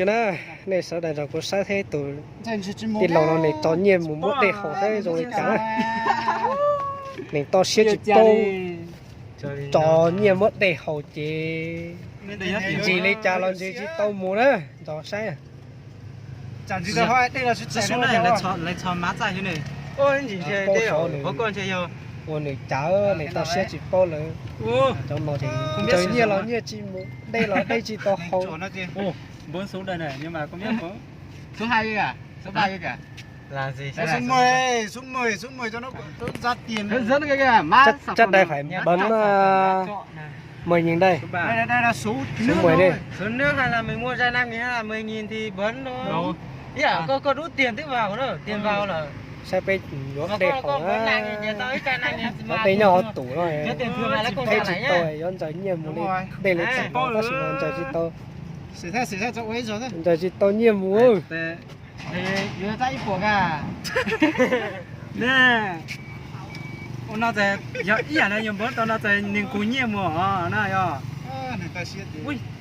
Na, nej sawv daws nrog kuv saib thiab, tus tij laug no nws tso nyiaj mus muab dej haus thiab zoo li cas na. Nws toj siab tsis paub, tso nyiaj muab dej haus ces ntsis li cas los ntshe tsis tau mus na, nrog saib. Ua nws cas, nws toj siab tsis paub lawm. Cov no ces ntshaw nyiaj los nyiaj tsis mus, dej los dej tsis tau haus. Tsab dai phải bấm mười nghìn đây. Số mười đi. Saib peb yuav dej haus na. Dej nyob hauv tub no, peb tsis tau, yuav ntshaw nyiaj mus li, dej los txawm no tab sis mas ntshaw tsis tau. Ntshaw tsis tau nyiaj mus. Ua no ces yog ib yam no yus npawv tau no ces nws kuv nyiaj mus os na yog.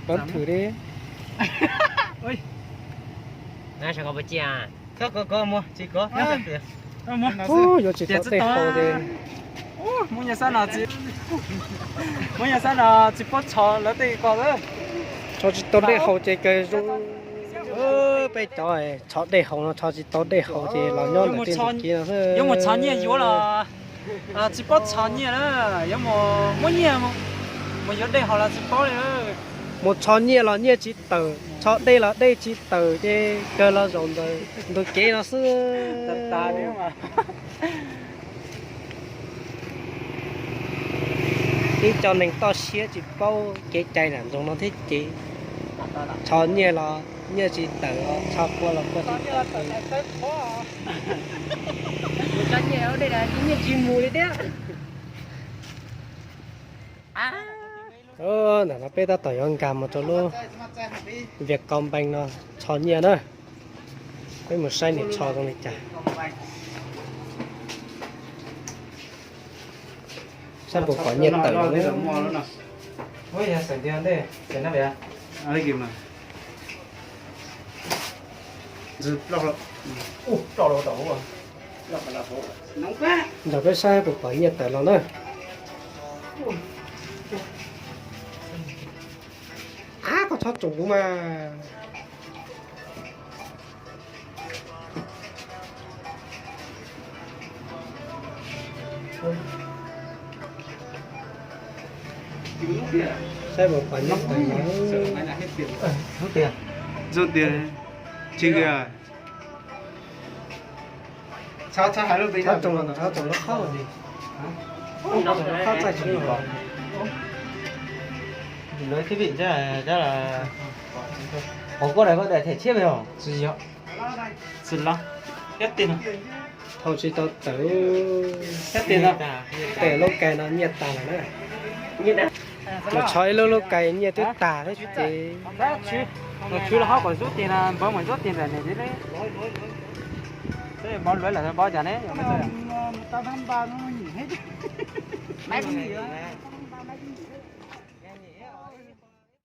Npawv thwm li. Yuav tsis tau dej haus ces, muab nyiaj sab no tsis paub tso lawv tej ko, tso tsis tau dej haus ces kawg zoo. Peb cov tso dej haus no tso tsis tau dej haus ces los nyob ntawm tej ntug kev no xwb. Yuav mus txhos nyiaj yuav los tsis paub txhos nyiaj na, yuav mus muab nyiaj mus yuav dej haus los tsis paub li. Mus txhos nyiaj los nyiaj tsis tawm, txhos dej los dej tsis tawm ces kawg los zaum ntawm ntug kev no xwb. Ib co neeg toj siab tsis paub kev cai nram nroog no thiab ces txhos nyiaj los nyiaj tsis tawm, txhos kua los kua tsis tawm. Nyiaj tsis mus li thiab. Ntawm no peb tab tom yuav nkag mus rau lub Vias Kos Npees no txhos nyiaj na. Peb mus saib nws txhos zoo li cas. Saib puas pom nyiaj tawm no. Nrog peb saib puas pom nyiaj tawm los na. Ab, koj txhob tsoom kuv mas. Saib puas pom nyiaj tawm los. Zoo tiag, tsis nqis. Txhob tsoom, txhob tsoom lub qhov, txhob tsoom lub qhov txaij tsis pom. Lawv thib vim, hauv koj daim, koj daim them tshiab me os. Tsis yog, tsis los, thau tsis tau tawm. Tes lub kais no nyiaj tag lawm na. Mus txhos ib lub lub kais nyiaj twb tag thiab ces. Tshwv los hauv kom zub tis na, npawv mus zub tis ntawm ne. Npawv luav lawm npawv cas ne.